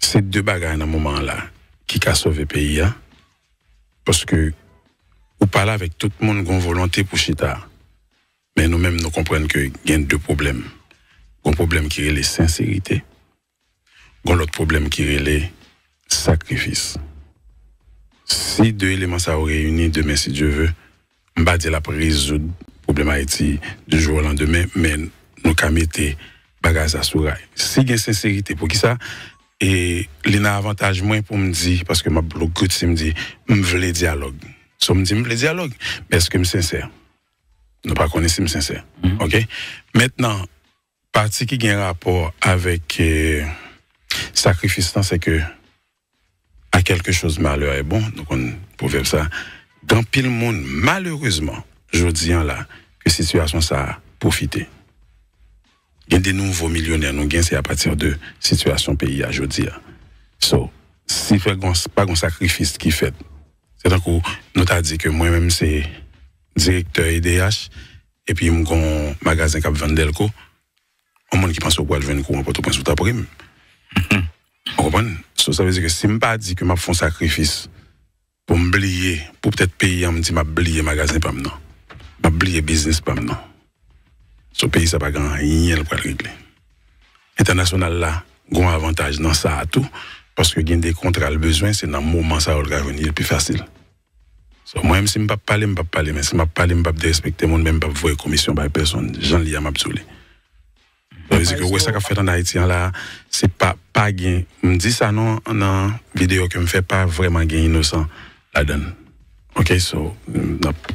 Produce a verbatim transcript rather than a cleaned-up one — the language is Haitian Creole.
Se de bagay nan moman an la ki ka sove peyi a. Paske ou pale avèk tout moun, gon volonte pou chita. Men nou menm, nou konprann ke gen de pwoblèm. Gon pwoblèm ki rele senserite. Gon lòt pwoblèm ki rele sakrifis. Si de eleman sa yo reyini demen, si Dye ve, m pa di l ap rezoud pwoblèm Ayiti du jour au lendemain, men nou ka mete bagay sa sou ray. Si gen senserite, poukisa e li nan avantaj mwen pou m di, paske m ap logrit si m di m vle dyalòg. So m di m vle dyalòg, men èske m sensè? Nou pa konnen si m sensè. Oke? Mentnan, pati ki gen rapò avèk eh, sakrifis lan, se ke à quelque chose malheur est bon, nou konn pwovèb sa. Gen anpil moun, malerezman, jodi an la, ke sitiyasyon sa a pwofite. Gen de nouvo milyonè nou gen, se apati de sitiyasyon peyi a jodi a. So, si fè gon, pa gon sakrifis ki fèt, se tankou nou ta di ke mwen menm se direktè E D H, epi m gon magazen k ap vann dèlko, yon moun ki panse w pral jwenn kouran Pòtoprens, ou t ap ri m. Ou konprann? So, sa vle di ke si m pa di ke m ap fè yon sakrifis pou m bliye, pou petèt peyi an, m di m ap bliye magazen pa m nan. M ap bliye biznis pa m nan. So, peyi sa pa gen anyen l pral regle. Entènasyonal la, gon avantaj nan sa a tou, paske gen de kontra l bezwen, se nan moman sa yo l ka jwenn li pi fasil. So, mwen menm, si m p ap pale, m p ap pale, men si m ap pale, m p ap derespekte moun, men m p ap voye komisyon bay pèsonn. Jan l ye a, m ap di w li. Sa vle di ke w wè sa k ap fèt ann Ayiti an la, se pa, pa gen, m di sa nan, nan videyo ke m fè, pa vrèman gen inosan ladan l. Oke, so, n ap